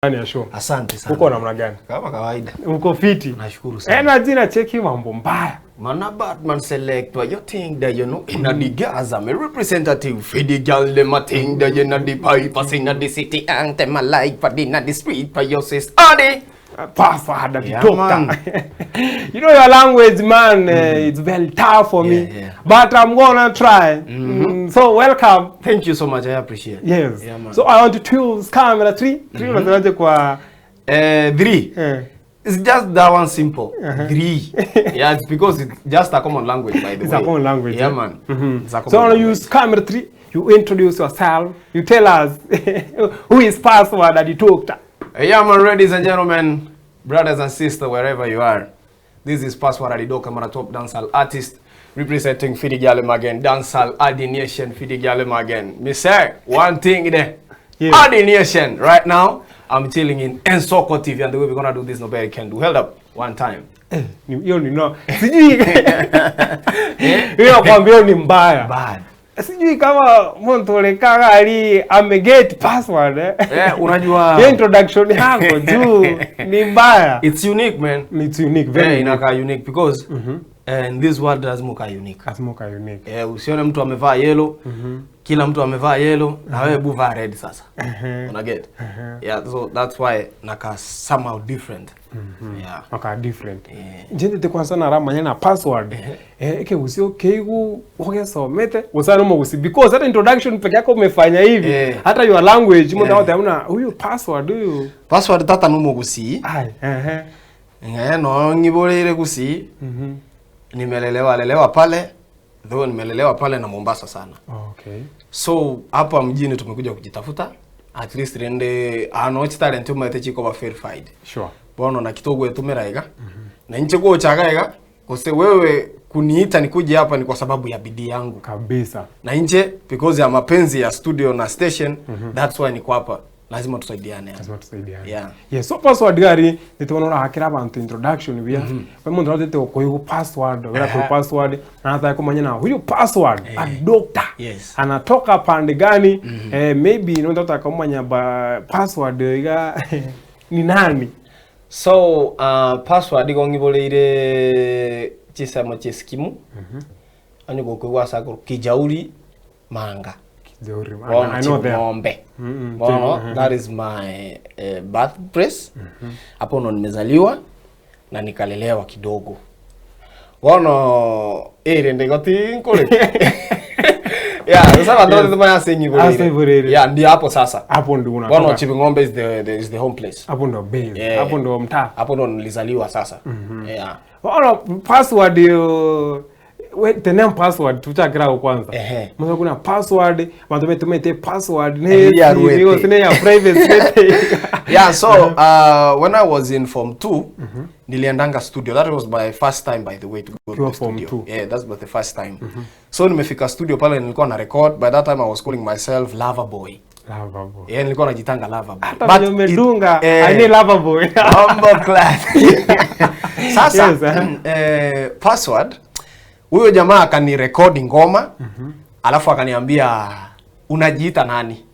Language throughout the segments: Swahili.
Ndani ya show. Asante sana. Uko namna gani? Kama kawaida. Uko fiti? Nashukuru sana. Energy na cheki mambo mbaya. Man a Batman selector, you think that you know inna the Gaza, me representative for the girl them a think that you know the pipers inna the city and them a like for the inna the street for your sis Adi. Password at the Yeah, doctor. man. You know your language, man, it's very tough for me. But I'm gonna try. So welcome. Thank you so much, I appreciate. Yes. Yeah, man. So I want to choose camera 3. 3 unasemaje kwa Three. It's just that one simple. Three. Yeah, it's because it's just a common language, by the It's way. a common language. Yeah, eh? man. It's a common So I want to language. use camera 3. You introduce yourself. You tell us who is Password at the doctor. Yeah, man, ladies and gentlemen, brothers and sisters, wherever you are. This is Password Adidoka, I'm a top dancehall artist representing Fidi Gyalem again, dancehall Adi Nation, Fidi Gyalem again. Me say, one thing there. Adi Nation, right now, I'm chilling in Nsoko TV, and the way we're gonna do this, nobody can do. Hold up, one time. Hiyo ni no. Sijui. Hiyo nakwambia hiyo ni mbaya. Bad. Sijui kama Montolekaga ali ameget password, eh. Eh, unajua Hiyo introduction yako juu ni mbaya. It's unique, man. It's unique, very Yeah, unique. inakaa unique because in this world lazima ukaa unique. Lazima ukae unique. Eh, usione mtu amevaa yellow, kila mtu amevaa yellow na wewe bu vaa red sasa. Una get? Yeah, so that's why nakaa somehow different. Yeah. Waka different. Yeah. Njendete kwanza naramanya na password. Eh, eke usio keigu ogesomete usana mo usi because hata introduction peke yako umefanya hivi. Hata your language mtu wote hamna huyu password huyu. Password tata numo gusii. Ai, ehe. Eh, no ngiborere gusii. Nimelelewa lelewa pale. Though nimelelewa pale na Mombasa sana. So hapa mjini tumekuja kujitafuta. At least rende ano talent umete chiko ba verified. Bono na kitogo etumira iga. Na nche kuochaga iga. Kose wewe kuniita nikuje hapa ni kwa sababu ya bidii yangu. Kabisa. Na nje because ya mapenzi ya studio na station, that's why niko hapa. Lazima tusaidiane. Lazima tusaidiane. Yeah. Yes, so password gari nitibona urakira abantu introduction bia. Kwa muntu atete koigu password, wala kwa password na hata kumanya na huyu password a doctor. Anatoka pande gani? Eh, maybe no ndota kumanya ba password iga ni nani? So, password igo ngiboleire chisemo cheskimu. Anyu gokwigwa sakuru kijauri manga. Kijauri. Bono I know there. Ng'ombe. Bono, that is my birthplace. Hapo ndo nimezaliwa na nikalelewa kidogo. Bono ere ndegoti nkole. Yeah, sasa watu yes. Tumaya senyi Ase Yeah, ndio hapo sasa. Hapo ndio unatoka. Bono Chibing'ombe is the home place. Hapo ndio base. Yeah. Hapo ndio mtaa. Hapo ndo nilizaliwa sasa. Yeah. Bono password yo we the name password tuchakira kwanza. Mwanzo kuna password, bantu betumete password ne Ya ruete. ne ya privacy. Yeah, so when I was in form 2, niliendanga studio. That was my first time, by the way, to go to Ukiwa the form studio. 2. Yeah, that was the first time. So nimefika studio pale nilikuwa na record. By that time I was calling myself Lava Boy. Lava boy. Yeah, nilikuwa najitanga Lava Boy. Hata vile umedunga, I need Lava Boy. Mambo class. Sasa Yes, password huyo jamaa akanirekodi ngoma alafu akaniambia unajiita nani?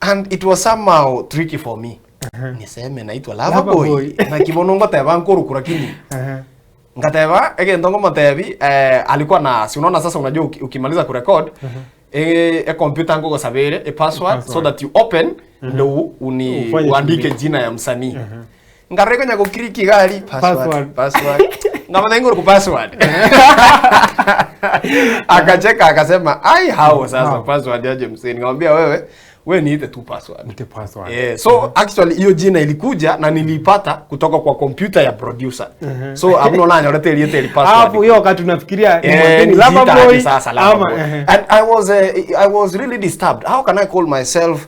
And it was somehow tricky for me. Niseme naitwa Lava Lava Boy. Boy. Na kibono ngoteba nkoruku lakini ngateba egento ngomotebi alikuwa na si unaona sasa unajua ukimaliza kurecord computer ngogosabere e password, so Password. that you open ndo uni Ufanye uandike shughuli. jina ya msanii. Ngareko nyagokiriki gari password Password. password. Ngamana ngoro ku password. Akacheka akasema ai hao sasa How? password yaje msanii. Nikamwambia wewe we niite tu password. Nite password. Yeah, so actually hiyo jina ilikuja na niliipata kutoka kwa computer ya producer. So amno nanya ulete ile password. Hapo hiyo wakati unafikiria ni Eh, mwambie ni nijiita Lava aje Boy sasa Lava ama Boy. And I was really disturbed. How can I call myself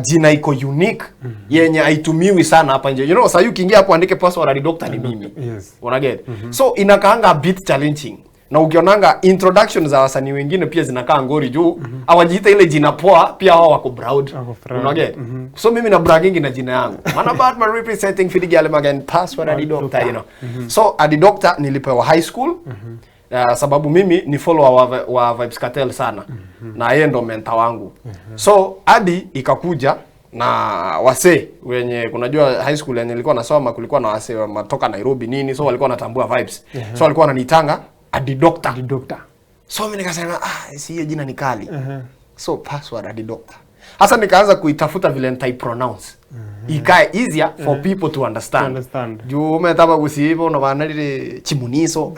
jina iko unique yenye haitumiwi sana hapa nje. You know, sasa ukiingia hapo andike password hadi doctor ni mimi. Yes. Una get? So inakaanga a bit challenging. Na ukionanga introduction za wasanii wengine pia zinakaa ngori juu hawajiita ile jina poa, pia wao wako proud. Wako proud. Una get? So mimi na bragging na jina yangu. Mana Batman representing Fidi Gyalem again password hadi doctor, you know. So hadi doctor nilipewa high school. Sababu mimi ni follower wa Vybz Kartel sana. Na yeye ndo mentor wangu. So hadi ikakuja Na wasee wenye kunajua high school yenye nilikuwa nasoma kulikuwa na wasee matoka Nairobi nini, so walikuwa wanatambua vibes. So walikuwa wananiitanga Adi Doctor. Adi Doctor. So mimi nikasema si hiyo jina ni kali. So Password Adi Doctor. Hasa nikaanza kuitafuta vile nitai pronounce. Ikae easier for people to understand. To understand. Juu umetaba gusiibo no banalire chimuniso.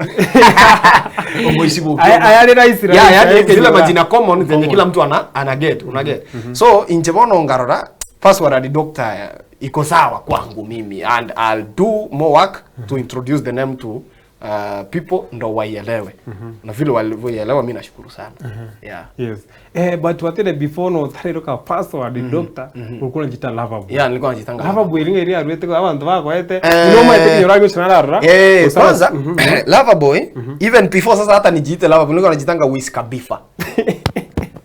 Omoisibo. Ayali rahisi Yeah, yani zile majina common zenye kila mtu ana get, una get. So injebono ngarora Password Adi Doctor iko sawa kwangu mimi, and I'll do more work to introduce the name to people ndo waielewe. Na vile walivyoelewa mimi nashukuru sana. Yeah. Yes. But watene before no tariroka Password Doctor ulikuwa unajiita Loverboy. Yeah, nilikuwa najitanga Loverboy linge ile arwete kwa abantu bako ete. Ndio ete kinyora gyo rara. Kwanza Loverboy even before sasa hata nijiite Loverboy nilikuwa najitanga Whisker Bifa.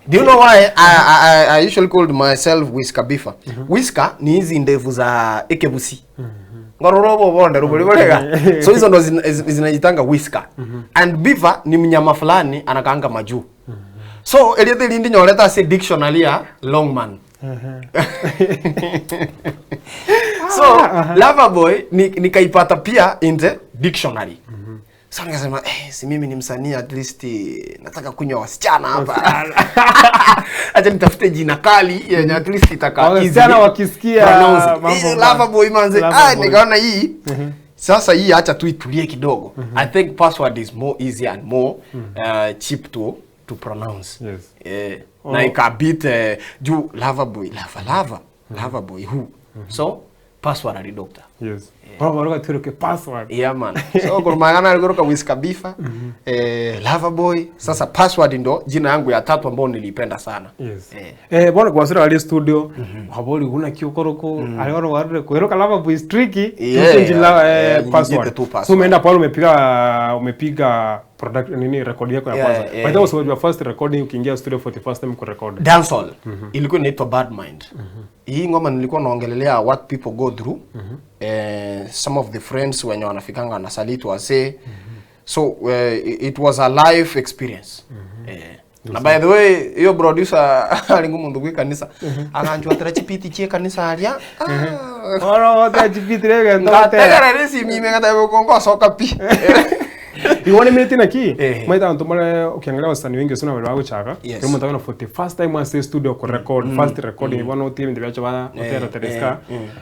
Do you know why I usually called myself Whisker Bifa? Whisker ni hizi ndevu za ekebusi. Ngororobo bonde ruboleka. So hizo ndo zinajitanga whisker. And beaver ni mnyama fulani anakaanga majuu. So eliete lindi nyoleta se dictionary ya Longman. So Loverboy nikaipata pia in the dictionary. So nikasema si mimi ni msanii, at least nataka kunywa wasichana hapa. Acha nitafute jina kali yenye at least itakaa easy. Wasichana wakisikia mambo Loverboy manze. Nikaona hii. Sasa hii acha tu itulie kidogo. I think Password is more easy and more cheap to pronounce. Yes. Na ikabit juu Loverboy, lava Loverboy who. So Password Adi Doctor. Yes. Baba turuke Password. Yeah man. So kulumangana aligoroka Whisker Bifa, Loverboy. Sasa Password ndo jina yangu ya tatu ambayo nilipenda sana. Yes. Bwana kwa sura ali studio, waboli huna kiokoroko, aliona warure kueroka Loverboy is tricky. Password. So umeenda pale umepiga product nini record yako ya kwanza. But that was your first recording ukiingia studio for the first time ku record. Dancehall. Ilikuwa inaitwa Bad Mind. Hii ngoma nilikuwa naongelelea what people go through. Some of the friends wenye wanafikanga wanasaliti wase. So it was a life experience. Na by the way, hiyo producer alingumundu kwa kanisa. Akanjwa chipiti chie kanisa alia. Ora wote chipiti rege ndo. Ngatega resi mimi ngataka kongo soka pi. Iwone minute na ki. Maita ntomole ukiangalia wasanii wengi sana wale wao chaka. Kama mtaona for the first time one studio ku record, first recording iwana team ndio acha bana otera tereska.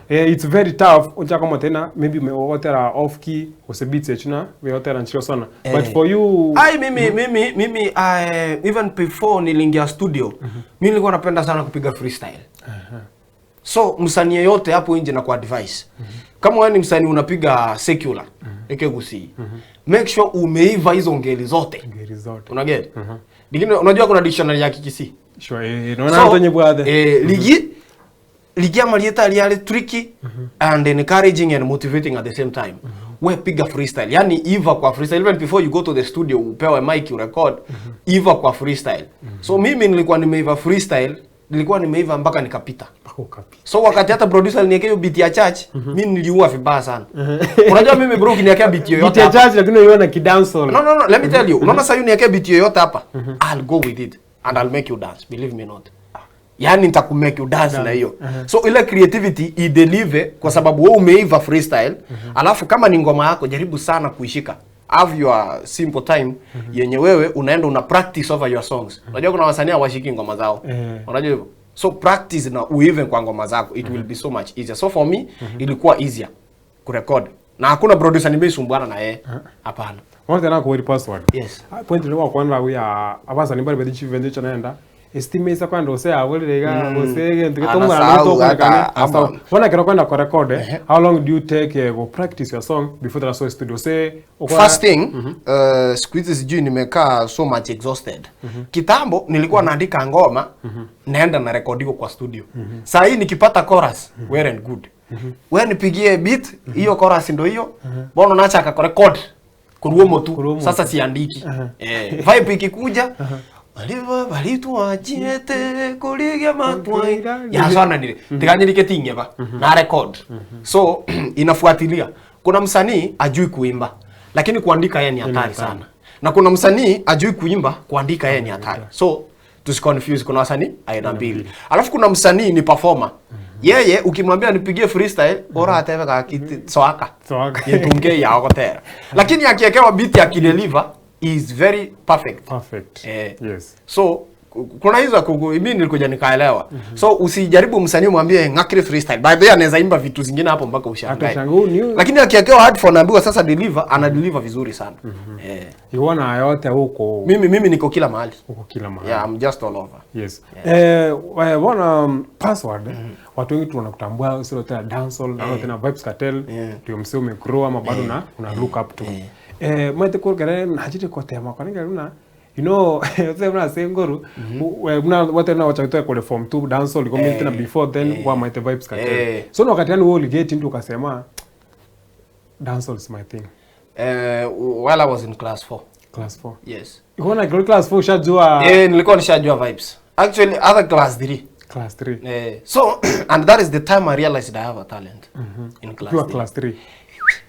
It's very tough. Unja kama tena maybe umeotera off key usibiti chuna we otera nchio sana. But for you ai mimi even before niliingia studio, mimi nilikuwa napenda sana kupiga freestyle. So msanii yeyote hapo nje na kwa advice. Kama wewe ni msanii unapiga secular, ekegusi. Make sure umeiva hizo ngeli zote. Ngeli zote. Una get? Lakini unajua kuna dictionary ya Kikisi. Sure, naona mtu nyebwade. Ligi amalieta ali tricky and encouraging and motivating at the same time. We piga freestyle. Yani iva kwa freestyle even before you go to the studio upewe mic you record, iva kwa freestyle. So mimi nilikuwa nimeiva freestyle, nilikuwa nimeiva mpaka nikapita. So wakati hata producer aliniwekea hiyo beat ya church, mimi niliua vibaya sana. Unajua mimi bro ukiniwekea beat yoyote beat ya church lakini unaona kidancehall. No, let me tell you. Unaona sasa uniwekea beat yoyote hapa, I'll go with it and I'll make you dance, believe me not. Yani nitakumake you dance na hiyo. So ile creativity i deliver kwa sababu wewe umeiva freestyle. Alafu kama ni ngoma yako jaribu sana kuishika. Have your simple time yenye wewe unaenda una practice over your songs. Unajua kuna wasanii hawashiki ngoma zao. Unajua hivyo. So practice na uive kwa ngoma zako, it will be so much easier. So for me ilikuwa easier kurecord. Na hakuna producer nimeisumbuana na yeye. Hapana. Wote na kwa Password. Yes. Point ni kwa kwanza we abasanii bali bedi chief venture naenda. Estimate kwa ndo se awolirega gosege ntuketomwa na to kwa asa. Wana kero kwenda kwa record, how long do you take go practice your song before the studio? Say first thing, siku hizi sijui nimekaa so much exhausted. Kitambo nilikuwa naandika ngoma, naenda na rekodiwa kwa studio. Saa hii nikipata chorus, well and good. Wewe nipigie beat, hiyo chorus ndio hiyo. Mbona unaacha akarecord? Kuruomo tu. Sasa siandiki. Vibe ikikuja balitu ajiete kuliga matwai ya sana nile tikanyirike tinge ba na record. So inafuatilia. Kuna msanii ajui kuimba lakini kuandika yeye ni hatari sana, na kuna msanii ajui kuimba kuandika yeye ni hatari. So tusiconfuse, kuna wasanii aina mbili. Alafu kuna msanii ni performer. Yeye ukimwambia nipigie freestyle, ora ateve ka soaka. Soaka. Yetunge ya okotera. Lakini akiekewa beat akideliver is very perfect. Perfect. Yes. So kuna hizo mimi nilikuja nikaelewa. So usijaribu msanii umwambie ngakiri freestyle. By the way anaweza imba vitu zingine hapo mpaka ushangae. Lakini akiwekewa headphone anaambiwa sasa deliver, ana deliver vizuri sana. Iwana yote huko. Mimi niko kila mahali. Huko kila mahali. Yeah, I'm just all over. Yes. Bwana Password, watu wengi tunakutambua sio tena dancehall, na tena Vybz Kartel, ndio msee umegrow ama bado na una look up to. Mwete kurgere najite kotema kwa nini una you know, mna sengoru, mna watu na wacha kwa form 2 dancehall kwa tena before then kwa my Vybz Kartel. So na wakati yani wewe uligate ndio ukasema dancehall is my thing. While I was in class 4. Class 4. Yes. Unaona class 4 ushajua? Nilikuwa nishajua Vybz. Actually other class 3. Class 3. So and that is the time I realized I have a talent. In class 3. Class 3.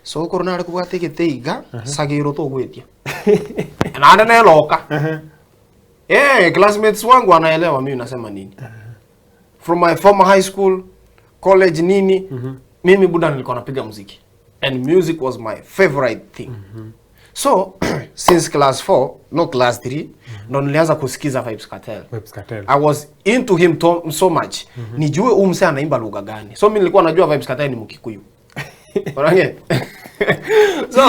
So corona alikuwa tegete sagiro to gwetia. Na ananeloka. Classmates wangu wanaelewa mimi nasema nini. From my former high school, college nini, mimi buda nilikuwa napiga muziki. And music was my favorite thing. So since class 4, no class 3, ndo nilianza kusikiza Vybz Kartel. Vybz Kartel. I was into him so much. Nijue huyu msee anaimba lugha gani. So mimi nilikuwa najua Vybz Kartel ni Mkikuyu. Unaona? So,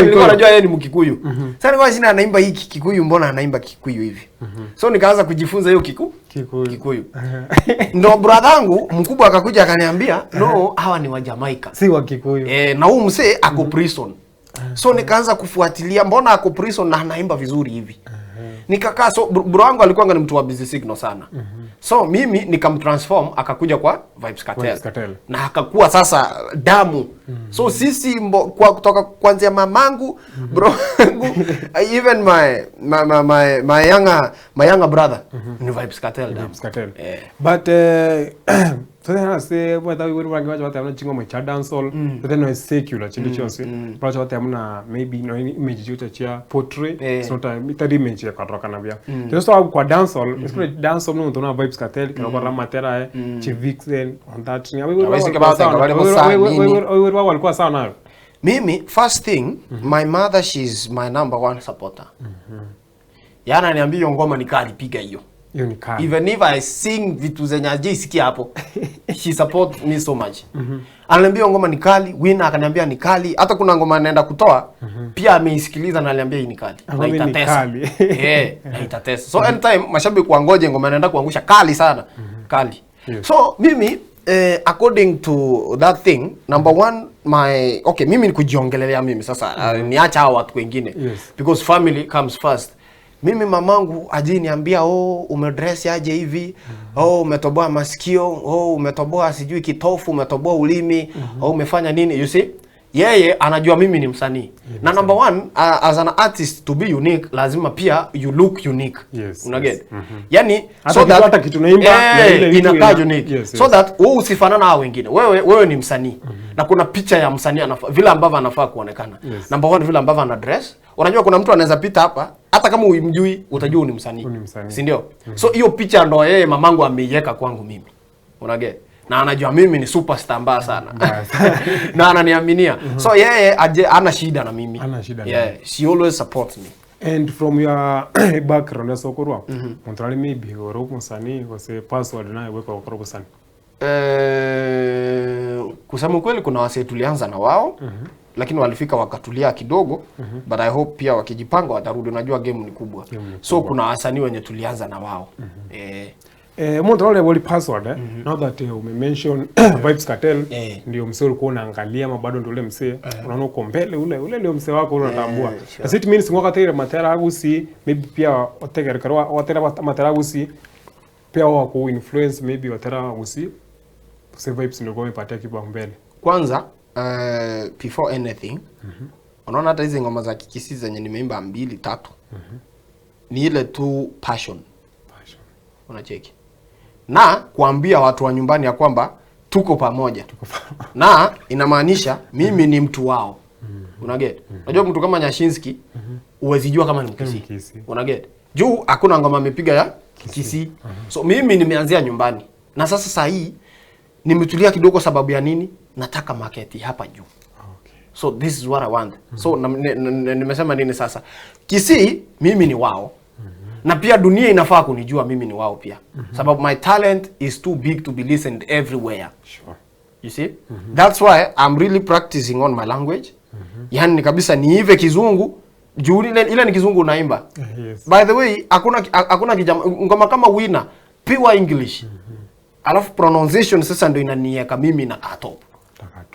nilikuwa najua yeye ni Mkikuyu. Sasa nilikuwa sina anaimba hiki Kikuyu, mbona anaimba Kikuyu hivi? So nikaanza kujifunza hiyo Kikuyu. Ndo brother wangu mkubwa akakuja akaniambia, "No, hawa ni wa Jamaica." Si wa Kikuyu. Na huyu msee ako prison. So nikaanza kufuatilia mbona ako prison na anaimba vizuri hivi. Nikakaa, so bro wangu alikuwa ni mtu wa busy signal sana. So mimi nikamtransform akakuja kwa Vybz Kartel. Na akakuwa sasa damu. So sisi kwa kutoka kuanzia mamangu, bro wangu, even my younger brother ni Vybz Kartel. Vybz Kartel. But so then I say whether we were going to have chingo cha dancehall, but then no secular chindi chonse. But what amna maybe no image yote cha portrait, it's not a mitari image ya katoka na bia. So kwa dancehall, it's called dancehall no tuna Vybz Kartel kwa ramatera chivixen on that. Walikuwa sawa nayo. Mimi first thing, my mother, she's my number one supporter. Yana niambia hiyo ngoma nikalipiga hiyo. Even if I sing vitu zenye hajaisikia hapo, she support me so much. Ananiambia ngoma ni kali, Winner akaniambia ni kali. Hata kuna ngoma naenda kutoa, pia ameisikiliza na aliniambia hii ni kali. Na itatesa. Na itatesa. So anytime mashabiki wangoje ngoma naenda kuangusha kali sana. Kali. Yes. So mimi according to that thing, number one, my okay, mimi ni kujiongelelea mimi sasa, niacha hao watu wengine. Yes. Because family comes first. Mimi mamangu aje niambia, oh umedress aje hivi, oh umetoboa masikio, oh umetoboa sijui kitofu, umetoboa ulimi, oh umefanya nini, you see? Yeye anajua mimi ni msanii. Na number one, as an artist to be unique, lazima pia you look unique. Yes. Una get? Yes. Yani hata so that hata kitu naimba na ile inakaa unique. Yes, yes. So that wewe usifanana na wengine. Wewe ni msanii. Na kuna picha ya msanii anafaa vile ambavyo anafaa kuonekana. Yes. Number one, vile ambavyo ana dress. Unajua kuna mtu anaweza pita hapa hata kama huimjui utajua ni msanii. Si ndio? So hiyo picha ndo yeye mamangu ameiweka kwangu mimi. Una get? Na anajua mimi ni superstar mbaya sana. Na ananiaminia. So yeye ana shida na mimi. Ana shida. Yeah, she always supports me. And from your background ya sokorwa, mtu maybe oro msanii kwa se password naye weka kwa msanii. Kusema kweli kuna wase tulianza na wao. Lakini walifika wakatulia kidogo. But I hope pia wakijipanga watarudi. Unajua game ni kubwa. So kuna wasanii wenye tulianza na wao. Mtu wale wali password now that ume mention Vybz Kartel, ndio msee ulikuwa unaangalia ama bado ndio ule msee unaona uko mbele ule ndio msee wako ule unatambua. Does it mean ngoka tele matera agusi maybe pia otegerekerwa otera matera agusi pia wao ku influence maybe watera agusi se Vybz ndio kwa ipatia kipaumbele. Kwanza before anything, unaona hata hizi ngoma za Kikisii zenye nimeimba 2 3 ni ile tu passion. Unacheki. Na kuambia watu wa nyumbani ya kwamba tuko pamoja. Na inamaanisha mimi ni mtu wao. Una get? Unajua mtu kama Nyashinski huwezi jua kama ni Mkisii. Una get? Juu hakuna ngoma amepiga ya Kikisii. So mimi nimeanzia nyumbani. Na sasa saa hii nimetulia kidogo sababu ya nini? Nataka market hapa juu. So this is what I want. So nimesema nini sasa? Kisii mimi ni wao. Na pia dunia inafaa kunijua mimi ni wao pia. Sababu my talent is too big to be listened everywhere. You see? That's why I'm really practicing on my language. Yaani kabisa niive kizungu juu ile ni kizungu unaimba. By the way, hakuna kijama ngoma kama Winner pure English. Alafu pronunciation sasa ndio inanieka mimi na top.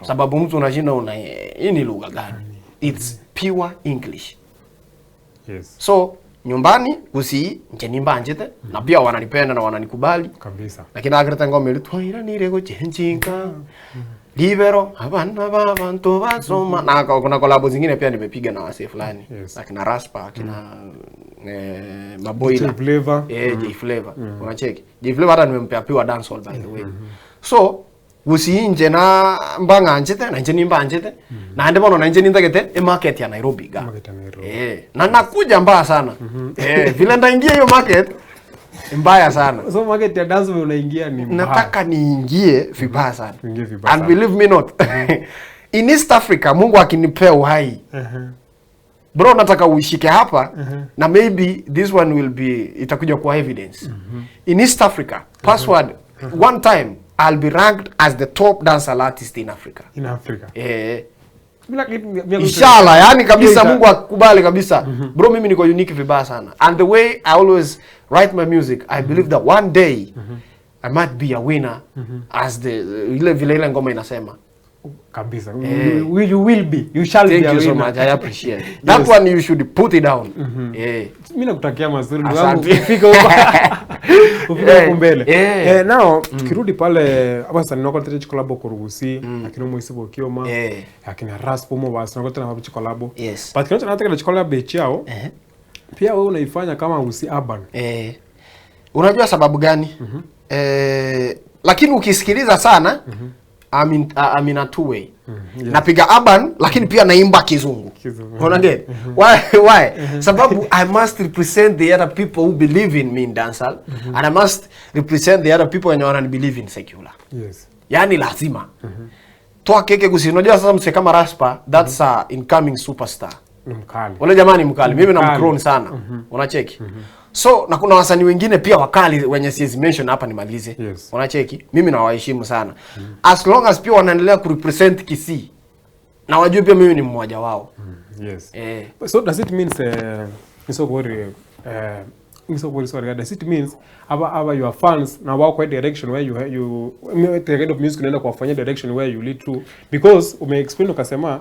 Sababu mtu unashinda una hii ni lugha gani? It's pure English. So nyumbani Gusii nje nimba njete na pia wananipenda na wananikubali. Kabisa. Lakini agreta ngoma ile twaira nire chenjinga. Libero abana babantu basoma na kuna collab zingine pia nimepiga na wasee fulani. Akina Raspa, akina Maboila. J Flavor. J Flavor. Unacheki. J Flavor hata nimempea pure dancehall by the way. So Gusii nje na mbanga njete na nje nimba njete na ande bono na nje nindagete e market ya Nairobi ga. Market ya Nairobi. Na nakuja mbaya sana. Vile ndaingia hiyo market mbaya sana. So market ya dance unaingia ni mbaya. Nataka niingie vibaya sana. Niingie vibaya And sana. believe me not. In East Africa Mungu akinipea uhai. Bro nataka uishike hapa na maybe this one will be itakuja kwa evidence. In East Africa password one time I'll be ranked as the top dancehall artist in Africa. In Africa. Inshallah, yani kabisa Mungu akubali kabisa. Bro mimi niko unique vibaya sana. And the way I always write my music, I believe that one day I might be a winner as the ile vile ile ngoma inasema. Kabisa. You will be. You shall be a winner. Thank you so much. I appreciate. That one you should put it down. Mimi nakutakia mazuri ndugu wangu. Ufike huko. Ufike huko mbele. Now tukirudi pale hapa sasa niko tete collab kwa Rugusi, akina Moise Bokioma, akina Raspo mo basi niko tena hapo collab. But kinacho nataka collab yao. Pia wewe unaifanya kama Gusii Urban. Unajua sababu gani? Lakini ukisikiliza sana I'm in a two way. Napiga urban lakini pia naimba kizungu. Unaget? Why? Sababu I must represent the other people who believe in me in dancehall and I must represent the other people wenye wana believe in secular. Yani lazima. Toa keke Gusii. Unajua sasa mse kama Raspa, that's a incoming superstar. Ni mkali. Wale jamani mkali. Mimi na mclone sana. Unacheki? So na kuna wasanii wengine pia wakali wenye siwezi mention hapa nimalize. Unacheki? Mimi nawaheshimu sana. As long as pia wanaendelea kurepresent Kisii na wajue pia mimi ni mmoja wao. So does it mean sorry, does it means aba your fans na wao kwa direction where you the kind of music unaenda kuwafanyia direction where you lead to, because ume explain ukasema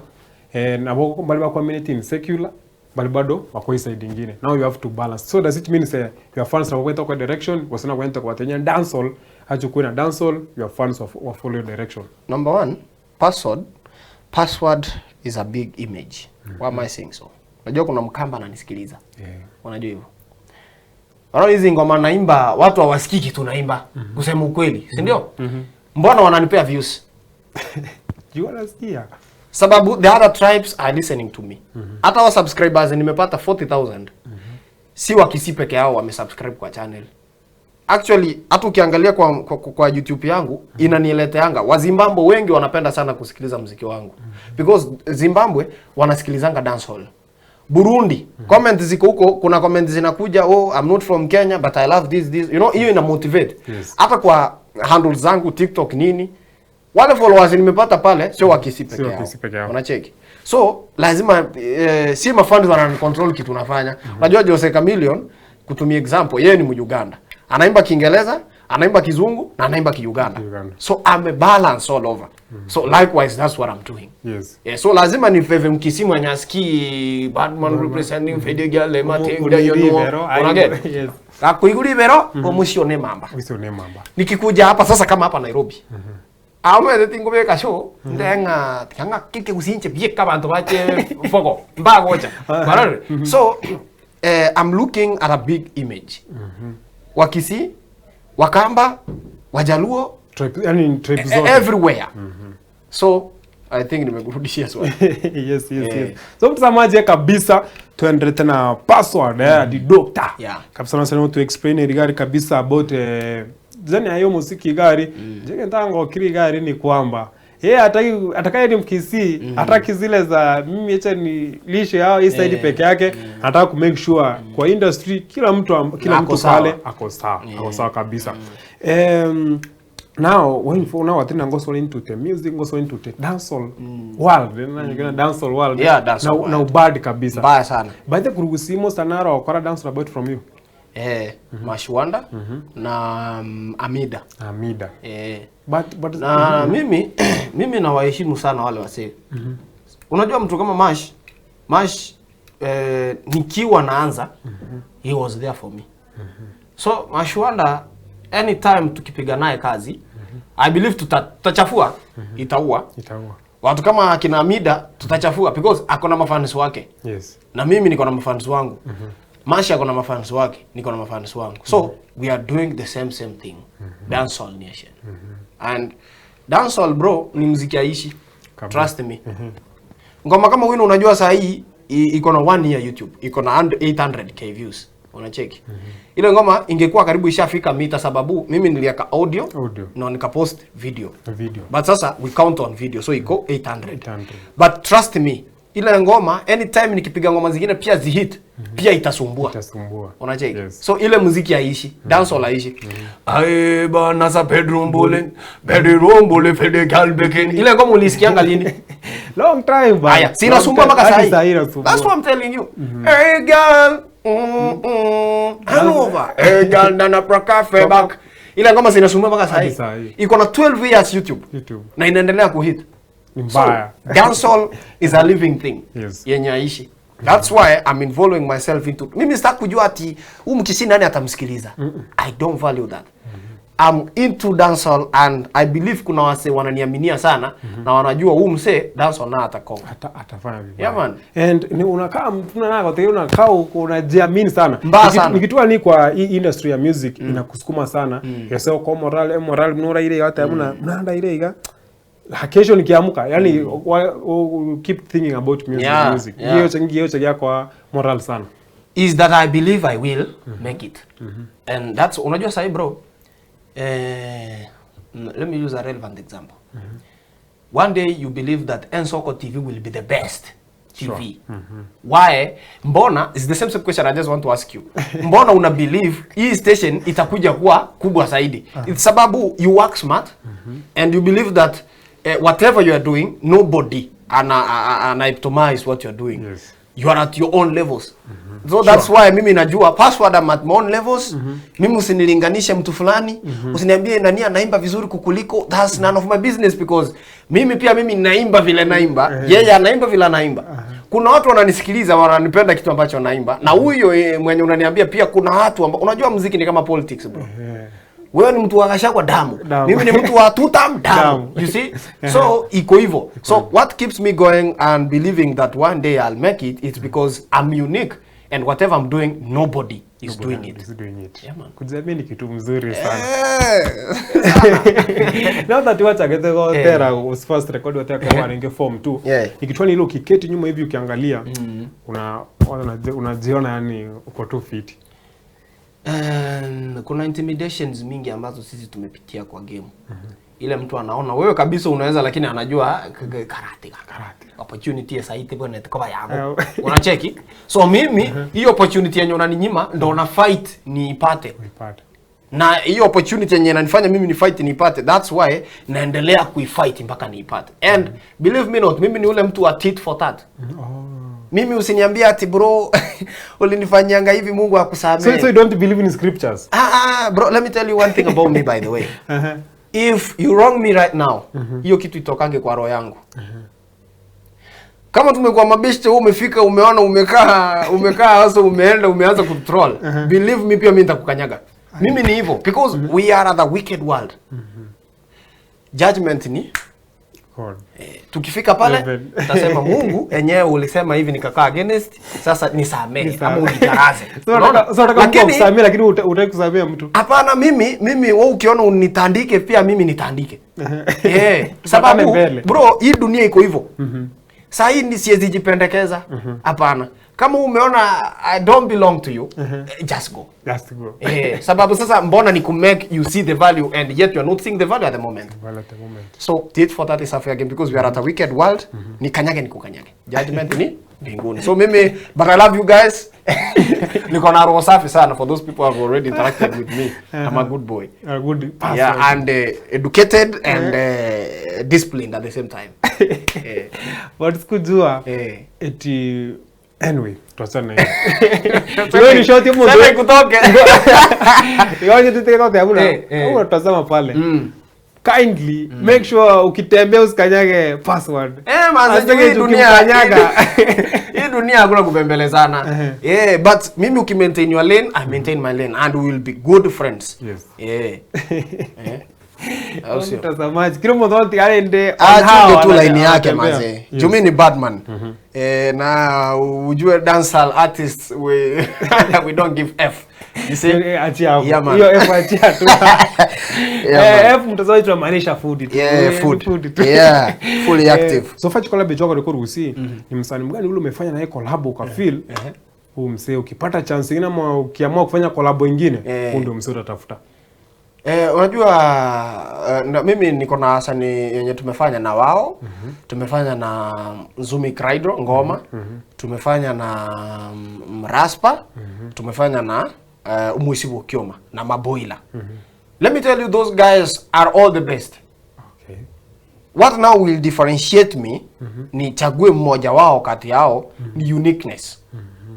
na wao bali wako community in secular bali bado wako hii side nyingine. Now you have to balance. So does it mean say your fans na kwenda kwa direction wasina kwenda kwa tenya dancehall achukue na dancehall your fans wa follow your direction? Number one, password is a big image. Why am I saying so? Unajua kuna Mkamba ananisikiliza. Unajua hivyo. Wanaona hizi ngoma naimba watu hawasikiki kitu naimba. Kusema ukweli, si ndio? Mbona wananipea views? You wanasikia? Sababu the other tribes are listening to me. Hata wa subscribers nimepata 40,000. Si wa Kisii peke yao wamesubscribe kwa channel. Actually hata ukiangalia kwa YouTube yangu inanileteanga wa Zimbabwe wengi wanapenda sana kusikiliza muziki wangu. Because Zimbabwe wanasikilizanga dancehall. Burundi comments ziko huko, kuna comments zinakuja, oh I'm not from Kenya but I love this this. You know hiyo ina motivate. Hata kwa handles zangu TikTok nini, wale followers nimepata pale sio wa Kisii peke yao. Unacheki? So lazima si mafans wana control kitu unafanya. Unajua Jose Chameleone kutumia example, yeye ni Muganda. Anaimba Kiingereza, anaimba Kizungu na anaimba Kiuganda. So I'm a balance all over. So likewise that's what I'm doing. So lazima ni favor Mkisii mwenye asikii Badman representing Fede Girl Matinga you know. Unaget? Akuiguri bero omushio ne mamba. Umusio ne mamba. Nikikuja hapa sasa kama hapa Nairobi. Ame tingo show ndenga kanga kike usinche bieka bantu bache fogo mbagocha. So I'm looking at a big image. Wakisii, Wakamba, Wajaluo, yani tribe zote everywhere. So I think nimekurudishia swali. Yes. So mtazamaji kabisa tuendelee tena password the doctor. Kabisa nasema to explain regard kabisa about Zani ayo muziki gari jenge ntango kiri gari ni kwamba yeye hataki atakaye ni Mkisii, hataki zile za mimi acha ni lishe yao hii side peke yake, anataka ku make sure kwa industry kila mtu kila mtu pale ako sawa, ako sawa kabisa. Now when for now atina ngoso into the music, ngoso into the dancehall world, na dancehall world. Yeah, dancehall na ubad kabisa. Mbaya sana. By the kurugusimo sanara okora dancehall about from you. Mashwanda na Amida. Amida. But na mimi nawaheshimu sana wale wasee. Unajua mtu kama Mash nikiwa naanza, he was there for me. So Mashwanda anytime tukipiga naye kazi, I believe tutachafua, itaua. Watu kama akina Amida tutachafua because ako na mafans wake. Yes. Na mimi niko na mafans wangu. Masha ako na mafans wake, niko na mafans wangu. So we are doing the same thing. Dancehall nation. And dancehall bro ni muziki aishi. Trust me. Ngoma kama wino unajua saa hii iko na 1 year YouTube, iko na 800k views. Unacheki. Ile ngoma ingekuwa karibu ishafika mita sababu mimi niliaka audio na nikapost video. But sasa we count on video so iko 800. But trust me, ile ngoma anytime nikipiga ngoma zingine pia zihit, pia itasumbua. Unacheki. Yes. So ile muziki haishi, dancehall haishi. Ai bana sa bedroom bowling, bedroom bowling fede galbekin. Ile ngoma ulisikianga lini? Long time bana. Aya, sina sumbua mpaka sasa. That's what I'm telling you. Hey girl. Hangover. Hey girl nana prakafe back. Ile ngoma zinasumbua mpaka sasa. Iko na 12 years YouTube. Na inaendelea kuhit. So, dancehall is a living thing. Yes. Yenye aishi. That's why I'm involving myself into. Mimi sitaki kujua ati huyu Mkisii nani atamsikiliza. I don't value that. I'm into dancehall and I believe kuna wase wananiaminia sana na wanajua huyu msee dancehall na atakonga. Atafanya vibaya. Yeah man. And ni unakaa mtu na nako unakaa unajiamini sana. Nikitua ni kwa hii industry ya music inakusukuma sana. Yeseo kwa morale mnora ile yote hamna mnaanda ile iga. Kesho nikiamka yani keep thinking about music. Yeah, music. Hiyo changia changia kwa moral sana. Is that I believe I will make it. And that's unajua sahi bro. Let me use a relevant example. One day you believe that Nsoko TV will be the best TV. Sure. Why? Mbona, it's the same question I just want to ask you. Mbona una believe hii station itakuja kuwa kubwa zaidi? It's sababu you work smart and you believe that whatever you are doing, nobody ana epitomize what you are doing. Yes. You are at your own levels. So that's why mimi najua password I'm at my own levels. Mimi usinilinganishe mtu fulani, usiniambie nani anaimba vizuri kukuliko. That's none of my business because mimi pia mimi naimba vile naimba, yeye anaimba vile anaimba. Kuna watu wananisikiliza wananipenda kitu ambacho naimba. Na huyo mwenye unaniambia pia kuna watu ambao unajua muziki ni kama politics bro. Wewe ni mtu wa Gachagua damu. Mimi ni mtu wa tutam damu. You see? So iko hivyo. So what keeps me going and believing that one day I'll make it, it's because I'm unique and whatever I'm doing nobody is doing it. Is doing it. Yeah, man. Kujiamini kitu mzuri sana. Now that you are go tera was first record wa kwa ninge form 2. Ikitwani ile ukiketi nyuma hivi ukiangalia unajiona yani uko tu fit. Kuna intimidations mingi ambazo sisi tumepitia kwa game. Ile mtu anaona wewe kabisa unaweza lakini anajua karate. Opportunity ya saite bwana kwa yako. Unacheki? So mimi hiyo opportunity yenye unaninyima ndo na fight niipate. Na hiyo opportunity yenye inanifanya mimi ni fight niipate. That's why naendelea kuifight mpaka niipate. And believe me not, mimi ni ule mtu wa tit for tat. Mimi usiniambia ati bro ulinifanyanga hivi Mungu akusamee. So you don't believe in scriptures? Bro, let me tell you one thing about me by the way. If you wrong me right now, hiyo kitu itokange kwa roho yangu. Kama tumekuwa mabeshte, wewe umefika, umeona, umekaa sasa umeenda umeanza kutroll. Believe me pia mimi nitakukanyaga. Mimi ni hivyo because we are the wicked world. Judgment ni God. Tukifika pale tutasema Mungu enyewe ulisema hivi nikakaa against, sasa nisamehe ama unitaraze. So nataka kukusamehe lakini utaki kusamehe mtu. Hapana, mimi wewe ukiona unitandike pia mimi nitandike. Sababu bro hii dunia iko hivyo. Saa hii ni siwezi jipendekeza. Hapana. Kama umeona I don't belong to you, just go. Just go. Sababu sasa mbona ni kumake you see the value and yet you are not seeing the value at the moment. Well, at the moment. So tit for that is a fair game because we are at a wicked world. Ni kanyage ni kukanyage. Judgment ni mbinguni. So mimi, but I love you guys. Niko na roho safi sana for those people who have already interacted with me. I'm a good boy. A good person. Yeah, and educated and disciplined at the same time. But sikujua eti anyway, tuachane na hiyo. Hiyo ni short hiyo. Sasa ikutoke. Hiyo tuteke kwa sababu na utazama pale. Kindly make sure ukitembea usikanyage password. Manze hii dunia kanyaga. Hii dunia hakuna kubembelezana. But mimi ukimaintain your lane, I maintain my lane and we will be good friends. Yes. Mtazamaji, kila mmoja aende achunge tu line yake manze. Jumi ni badman. Na ujue dancehall artists we we don't give F. You see? Achia hapo. Hiyo F achia tu. F mtazamaji tunamaanisha food tu. Yeah, food. Yeah, fully active. So far collab jogo record usi ni msanii mgani ule umefanya naye collab uka feel huu msee ukipata chance nyingine ama ukiamua kufanya collab nyingine huu ndio msee utatafuta? Unajua mimi niko na wasanii yenye tumefanya na wao. Tumefanya na Zumi Krydro ngoma. Tumefanya na Mraspa. Tumefanya na Umuisibu Kioma na Maboila. Let me tell you, those guys are all the best. Okay. What now will differentiate me ni chague mmoja wao kati yao ni uniqueness.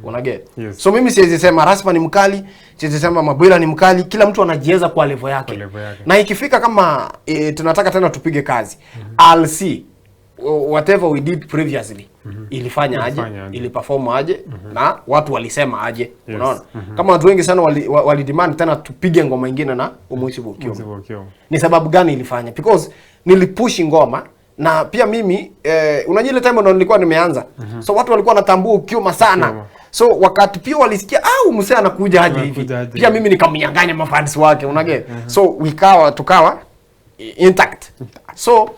Unaget? Yes. So mimi siwezi sema Raspa ni mkali, siwezi sema Maboila ni mkali, kila mtu anajiweza kwa level yake. Na ikifika kama tunataka tena tupige kazi, I'll see whatever we did previously ilifanya aje, iliperform aje, na watu walisema aje. Yes. Unaona? Kama watu wengi sana wali demand tena tupige ngoma nyingine na Umuisibu Kioma. Ni sababu gani ilifanya? Because nilipush ngoma na pia mimi unajua ile time ndo nilikuwa nimeanza. So watu walikuwa wanatambua Kioma sana. So wakati pia walisikia msee anakuja aje hivi. Pia mimi nikamnyang'anya mafans wake, unaget? So tukawa intact. So